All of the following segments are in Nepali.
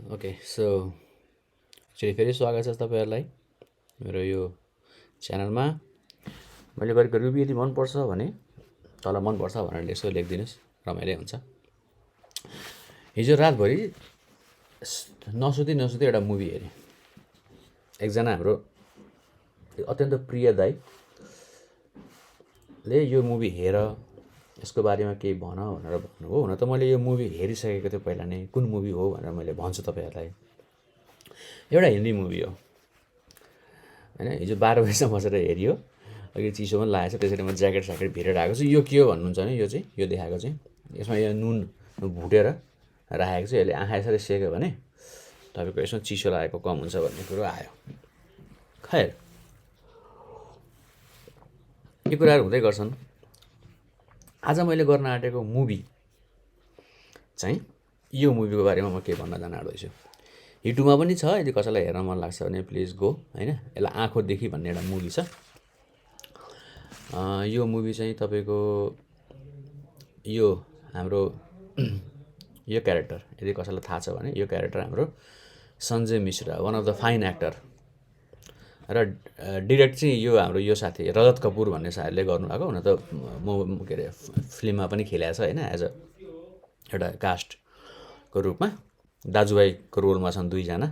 ओके सो एकचोटि फेरि स्वागत छ तपाईँहरूलाई मेरो यो च्यानलमा। मैले गरेको रिभ्यू यदि मनपर्छ भने तल मनपर्छ भनेर यसो लेखिदिनुहोस्, रमाइलो हुन्छ। हिजो रातभरि नसुती एउटा मुभी हेरेँ। एकजना हाम्रो अत्यन्त प्रिय दाइले यो मुभी हेर, यसको बारेमा केही भन भनेर भन्नुभयो। हुन त मैले यो मुभी हेरिसकेको थिएँ पहिला नै, कुन मुभी हो भनेर मैले भन्छु तपाईँहरूलाई। एउटा हिन्दी मुभी हो होइन। हिजो 12 बजीसम्म बसेर हेरियो, अघि चिसो पनि लागेको छ, त्यसरी म ज्याकेट भिरेर आएको छु। यो के हो भन्नुहुन्छ भने यो देखाएको चाहिँ यसमा यो नुन भुटेर राखेको छ। यसले आँखा यसरी सेक्यो भने तपाईँको यसमा चिसो लागेको कम हुन्छ भन्ने कुरो आयो। खैर यी कुराहरू हुँदै गर्छन्। आज मैले गर्न आँटेको मुभी चाहिँ यो मुभीको बारेमा म के भन्न जान आँट्दैछु। युट्युबमा पनि छ, यदि कसैलाई हेर्न मन लाग्छ भने प्लिज गो होइन। यसलाई आँखोदेखि भन्ने एउटा मुभी छ। यो मुभी चाहिँ तपाईँको यो हाम्रो यो क्यारेक्टर यदि कसैलाई थाहा छ भने यो क्यारेक्टर हाम्रो Sanjay Mishra, one of the fine actor. र डिरेक्ट चाहिँ यो हाम्रो यो साथी रजत कपुर भन्ने साथीले गर्नुभएको। हुन त म के अरे फिल्ममा पनि खेलेको छ होइन, एज अ एउटा कास्टको रूपमा दाजुभाइको रोलमा छन् दुईजना।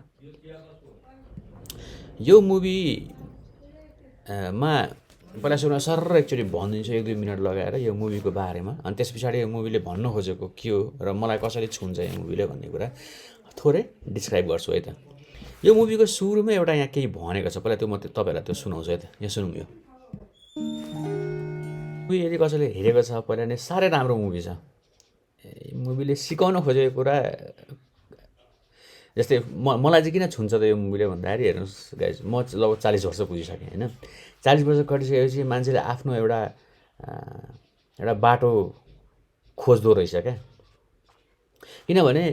यो मुभीमा पहिला सुरुमा सर एकचोटि भनिदिन्छु 1-2 मिनट लगाएर यो मुभीको बारेमा, अनि त्यस पछाडि यो मुभीले भन्न खोजेको के हो र मलाई कसरी छुन्छ यो मुभीले भन्ने कुरा थोरै डिस्क्राइब गर्छु है त। यो मुभीको सुरुमै एउटा यहाँ केही भनेको छ, पहिला त्यो म तपाईँहरूलाई त्यो सुनाउँछु है त। यहाँ सुनौँ। यो मुभी यदि कसैले हेरेको छ पहिला नै साह्रै राम्रो मुभी छ। मुभीले सिकाउन खोजेको कुरा जस्तै मलाई चाहिँ किन छुन्छ त यो मुभीले भन्दाखेरि, हेर्नुहोस् गाइज, म लगभग 40 वर्ष पुगिसकेँ होइन। 40 वर्ष कटिसकेपछि मान्छेले आफ्नो एउटा बाटो खोज्दो रहेछ क्या। किनभने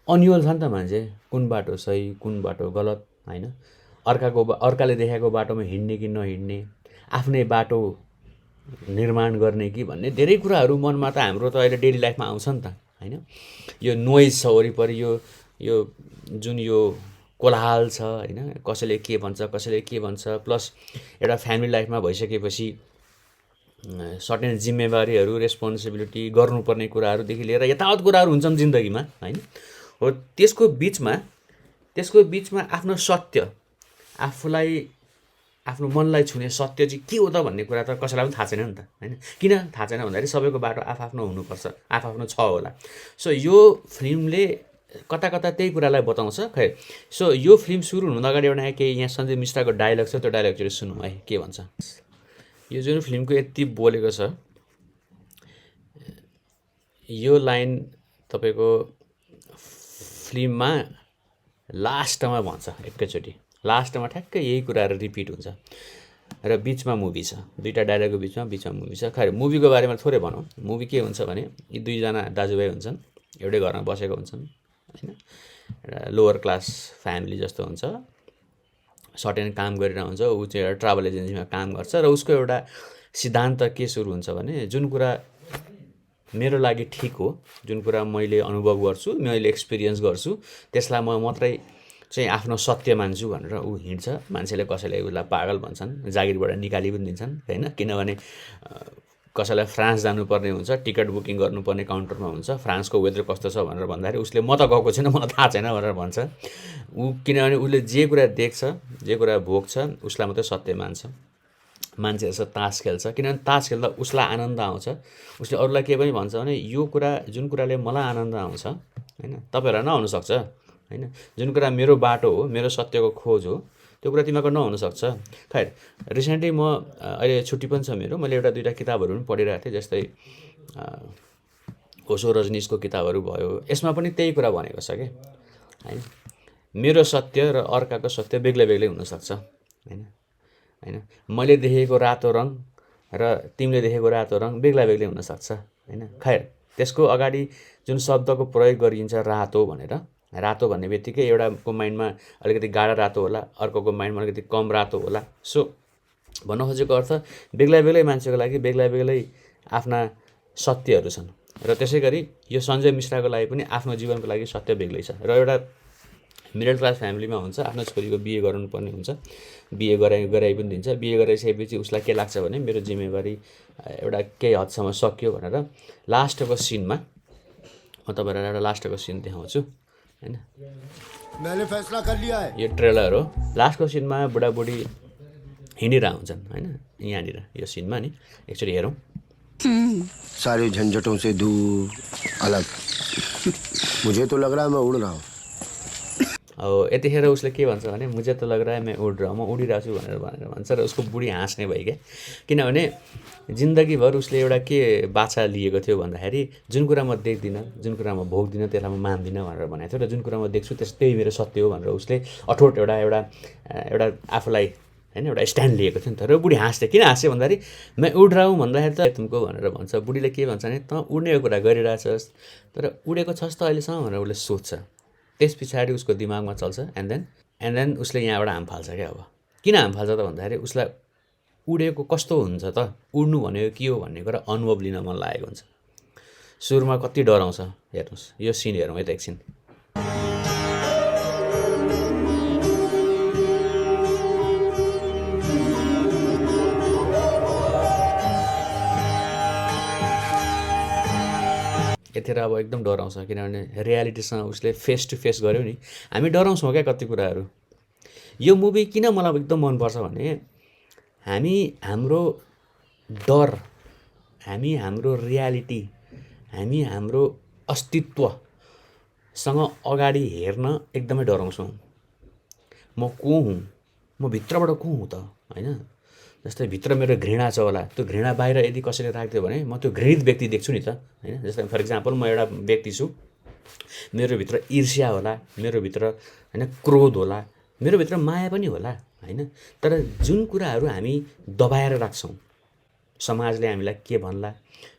अन्योल छ नि त मान्छे, कुन बाटो सही कुन बाटो गलत होइन। अर्काले देखाएको बाटोमा हिँड्ने कि नहिँड्ने, आफ्नै बाटो निर्माण गर्ने कि भन्ने धेरै कुराहरू मनमा त हाम्रो त अहिले डेली लाइफमा आउँछ नि त होइन। यो नोइज छ वरिपरि, यो जुन यो कोलाहल छ होइन, कसैले के भन्छ, प्लस एउटा फ्यामिली लाइफमा भइसकेपछि सर्टेन जिम्मेवारीहरू, रेस्पोन्सिबिलिटी, गर्नुपर्ने कुराहरूदेखि लिएर यथावत कुराहरू हुन्छन् जिन्दगीमा होइन। हो त्यसको बिचमा आफ्नो सत्य, आफ्नो मनलाई छुने सत्य चाहिँ के हो त भन्ने कुरा त कसैलाई पनि थाहा छैन नि त होइन। किन थाहा छैन भन्दाखेरि सबैको बाटो आफ्नो हुनुपर्छ, आफ्नो छ होला। सो यो फिल्मले कता त्यही कुरालाई बताउँछ। खै सो यो फिल्म सुरु हुनुभन्दा अगाडि एउटा केही यहाँ सञ्जय मिश्राको डायलग छ, त्यो डायलग चाहिँ सुनौँ है के भन्छ। यो जुन फिल्मको यति बोलेको छ, यो लाइन तपाईँको फिल्ममा लास्टमा भन्छ एकैचोटि, लास्टमा ठ्याक्कै यही कुराहरू रिपिट हुन्छ र बिचमा मुभी छ, दुईवटा डायलगको बिचमा मुभी छ। खै मुभीको बारेमा थोरै भनौँ। मुभी के हुन्छ भने यी दुईजना दाजुभाइ हुन्छन्, एउटै घरमा बसेको हुन्छन् होइन। एउटा लोवर क्लास फ्यामिली जस्तो हुन्छ, सर्टेन काम गरेर हुन्छ। ऊ चाहिँ एउटा ट्राभल एजेन्सीमा काम गर्छ र उसको एउटा सिद्धान्त के सुरु हुन्छ भने, जुन कुरा मेरो लागि ठिक हो, जुन कुरा मैले अनुभव गर्छु, मैले एक्सपिरियन्स गर्छु, त्यसलाई म मात्रै चाहिँ आफ्नो सत्य मान्छु भनेर ऊ हिँड्छ। मान्छेले कसैले उसलाई पागल भन्छन्, जागिरबाट निकाली पनि दिन्छन् होइन। किनभने कसैलाई फ्रान्स जानुपर्ने हुन्छ, टिकट बुकिङ गर्नुपर्ने काउन्टरमा हुन्छ, फ्रान्सको वेदर कस्तो छ भनेर भन्दाखेरि उसले म त गएको छैन, मलाई थाहा छैन भनेर भन्छ। किनभने उसले जे कुरा देख्छ, जे कुरा भोग्छ, उसलाई मात्रै सत्य मान्छ। मान्छे जस्तो तास खेल्छ, किनभने तास खेल्दा उसलाई आनन्द आउँछ। उसले अरूलाई के पनि भन्छ भने यो कुरा, जुन कुराले मलाई आनन्द आउँछ होइन, तपाईँहरूलाई नहुनसक्छ होइन। जुन कुरा मेरो बाटो हो, मेरो सत्यको खोज हो, त्यो कुरा तिमीहरूको नहुनसक्छ। खैर रिसेन्टली म अहिले छुट्टी पनि छ मेरो, मैले दुईवटा किताबहरू पनि पढिरहेको थिएँ। जस्तै ओशो रजनीशको किताबहरू भयो, यसमा पनि त्यही कुरा भनेको छ कि होइन। मेरो सत्य र अर्काको सत्य बेग्लै हुनसक्छ होइन। मैले देखेको रातो रङ र तिमीले देखेको रातो रङ बेग्लै हुनसक्छ होइन। खैर त्यसको अगाडि जुन शब्दको प्रयोग गरिन्छ रातो भनेर, रातो भन्ने बित्तिकै एउटाको माइन्डमा अलिकति गाढा रातो होला, अर्कोको माइन्डमा अलिकति कम रातो होला। सो भन्न खोजेको अर्थ बेग्लै मान्छेको लागि बेग्लै आफ्ना सत्यहरू छन्। र त्यसै गरी यो सञ्जय मिश्राको लागि पनि आफ्नो जीवनको लागि सत्य बेग्लै छ। र एउटा मिडल क्लास फ्यामिलीमा हुन्छ, आफ्नो छोरीको बिहे गराउनुपर्ने हुन्छ, बिहे गराइ पनि दिन्छ। बिहे गराइसकेपछि उसलाई के लाग्छ भने मेरो जिम्मेवारी एउटा केही हदसम्म सक्यो भनेर लास्टको सिनमा म तपाईँहरूलाई एउटा लास्टको सिन देखाउँछु हैन। मैंने फैसला कर लिया है। यो ट्रेलर हो। लास्टको सिनमा बुढाबुढी हिँडिरहेको हुन्छन् हैन, यहाँनिर यो सिनमा नि एकचोटि हेरौँ। सारी झंझटों से दूर, अलग। मुझे तो लग रहा है मैं उड़ रहा हूँ। अब यतिखेर उसले के भन्छ भने मुझे त लग रहा है मैं उड रहा हूँ, म उडिरहेको छु भनेर भन्छ र उसको बुढी हाँस्ने भयो क्या। किनभने जिन्दगीभर उसले एउटा के बाछा लिएको थियो भन्दाखेरि जुन कुरा म देख्दिनँ, जुन कुरा म भोग्दिनँ त्यसलाई म मान्दिनँ भनेर भनेको थियो, र जुन कुरा म देख्छु त्यही मेरो सत्य हो भनेर उसले अठोट एउटा आफूलाई हैन एउटा स्ट्यान्ड लिएको थियो नि त। र बुढी हाँस्थे। किन हाँस्यो भन्दाखेरि मैं उड रहा हूँ भन्दाखेरि त तुमको भनेर भन्छ। बुढीले के भन्छ भने त उड्ने कुरा गरिरहेछस् तर उडेको छस् त अहिलेसम्म भनेर उसले सोध्छ। त्यस पछाडि उसको दिमागमा चल्छ एन्ड देन उसले यहाँबाट हाम फाल्छ क्या। अब किन हाम फाल्छ त भन्दाखेरि उसलाई उडेको कस्तो हुन्छ त, उड्नु भनेको के हो भन्ने कुरा अनुभव लिन मन लागेको हुन्छ। सुरुमा कति डराउँछ हेर्नुहोस्, यो सिन हेरौँ है त एकछिन। यतिखेर अब एकदम डराउँछ किनभने रियालिटीसँग उसले फेस टु फेस गर्यो नि। हामी डराउँछौँ क्या कति कुराहरू। यो मुभी किन मलाई एकदम मनपर्छ भने हाम्रो डर, हाम्रो रियालिटी, हाम्रो अस्तित्वसँग अगाडि हेर्न एकदमै डराउँछौँ। म को हुँ, म भित्रबाट को हुँ त हैन। जस्तै भित्र मेरो घृणा छ होला, त्यो घृणा बाहिर यदि कसैले राख्दियो भने म त्यो घृणित व्यक्ति देख्छु नि त हैन। जस्तै फर इक्जाम्पल म एउटा व्यक्ति छु, मेरो भित्र ईर्ष्या होला, मेरो भित्र हैन क्रोध होला, मेरो भित्र माया पनि होला हैन। तर जुन कुराहरू हामी दबाएर राख्छौँ, समाजले हामीलाई के भन्ला,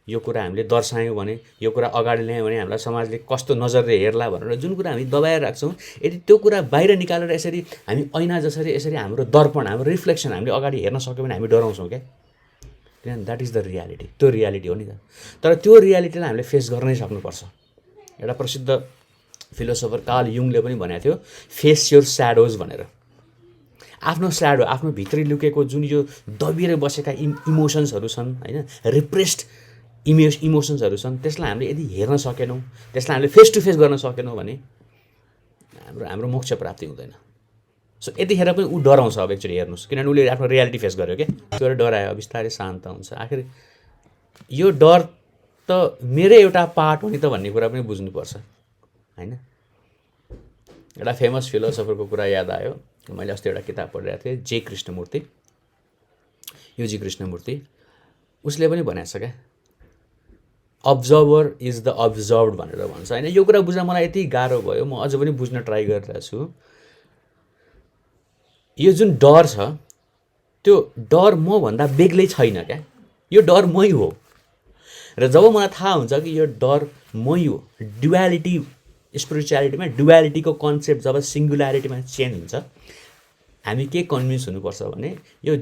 यो कुरा हामीले दर्शायौँ भने, यो कुरा अगाडि ल्यायौँ भने हामीलाई समाजले कस्तो नजरले हेर्ला भनेर जुन कुरा हामी दबाएर राख्छौँ, यदि त्यो कुरा बाहिर निकालेर यसरी हामी ऐना जसरी यसरी हाम्रो दर्पण, हाम्रो रिफ्लेक्सन हामीले अगाडि हेर्न सक्यौँ भने हामी डराउँछौँ क्या। किनभने द्याट इज द रियालिटी, त्यो रियालिटी हो नि त। तर त्यो रियालिटीलाई हामीले फेस गर्नै सक्नुपर्छ। एउटा प्रसिद्ध फिलोसोफर कार्ल युङले पनि भनेको थियो फेस योर स्याडोज भनेर। आफ्नो स्याडो, आफ्नो भित्री लुकेको जुन यो दबिएर बसेका इमोसन्सहरू छन् हैन, रिप्रेस्ड इमोसन्सहरू छन्, त्यसलाई हामीले यदि हेर्न सकेनौँ, त्यसलाई हामीले फेस टु फेस गर्न सकेनौँ भने हाम्रो मोक्ष प्राप्ति हुँदैन। सो यतिखेर पनि ऊ डराउँछ। अब एकचोटि हेर्नुहोस्, किनभने उसले आफ्नो रियालिटी फेस गर्यो क्या। त्यो डरायो, बिस्तारै शान्त हुन्छ। आखिर यो डर त मेरै एउटा पार्ट हो नि त भन्ने कुरा पनि बुझ्नुपर्छ हैन। एउटा फेमस फिलोसोफरको कुरा याद आयो। मैले अस्ति एउटा किताब पढिरहेको थिएँ, जे कृष्णमूर्ति, युजी कृष्णमूर्ति। उसले पनि भनेको छ क्या, अब्जर्भर इज द अब्जर्भड भनेर भन्छ हैन। यो कुरा बुझ्न मलाई यति गाह्रो भयो, म अझ पनि बुझ्न ट्राई गरिरहेको छु। यो जुन डर छ, त्यो डर म भन्दा बेग्लै छैन क्या, यो डर मै हो। र जब मलाई थाहा हुन्छ कि यो डर मै हो, ड्युअलिटी, स्पिरिचुअलिटीमा ड्युअलिटीको कन्सेप्ट जब सिङ्गुल्यारिटीमा चेन्ज हुन्छ, हामी के कन्भिन्स हुनुपर्छ भने यो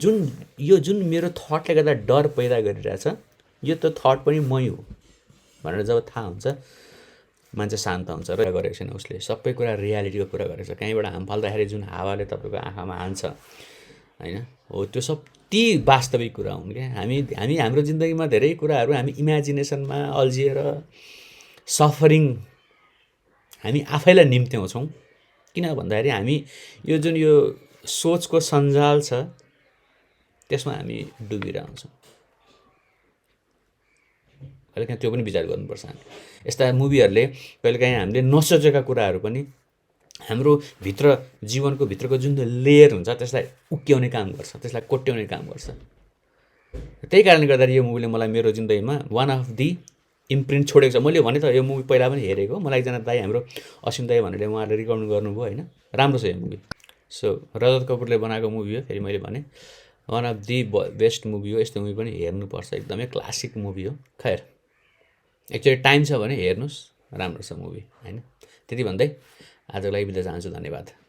जुन मेरो थटले गर्दा डर पैदा गरिरहेछ, यो त थट पनि मै हो भनेर जब थाहा हुन्छ, मान्छे शान्त हुन्छ। र गरेको छैन उसले, सबै कुरा रियालिटीको कुरा गरेको छ। कहीँबाट हाम फाल्दाखेरि जुन हावाले तपाईँको आँखामा हान्छ हैन, हो त्यो सब ती वास्तविक कुरा हुन् क्या। हामी हाम्रो जिन्दगीमा धेरै कुराहरू हामी इमेजिनेसनमा अल्झिएर सफरिङ हामी आफैलाई निम्त्याउँछौँ। किन भन्दाखेरि हामी यो जुन यो सोचको सञ्जाल छ त्यसमा हामी डुबिरहन्छौँ। कहिलेकाहीँ त्यो पनि विचार गर्नुपर्छ हामी। यस्ता मुभीहरूले कहिलेकाहीँ हामीले नसोचेका कुराहरू पनि हाम्रो भित्र जीवनको भित्रको जुन लेयर हुन्छ त्यसलाई उक्क्याउने काम गर्छ, त्यसलाई कोट्याउने काम गर्छ। त्यही कारणले गर्दाखेरि यो मुभीले मलाई मेरो जिन्दगीमा वान अफ दि इम्प्रिन्ट छोडेको छ। मैले भने त यो मुभी पहिला पनि हेरेको, मलाई एकजना दाइ, हाम्रो असिम दाइ भनेर उहाँले रिकमेन्ड गर्नुभयो होइन, राम्रो छ यो मुभी। सो रजत कपुरले बनाएको मुभी हो, फेरि मैले भने one of the best movie हो। यस्तो मुभी पनि हेर्नुपर्छ, एकदमै क्लासिक मुभी हो। खैर एकचोटि टाइम छ भने हेर्नुहोस्, राम्रो छ मुभी हैन। त्यति भन्दै आजको लागि बिदा चाहन्छु। धन्यवाद।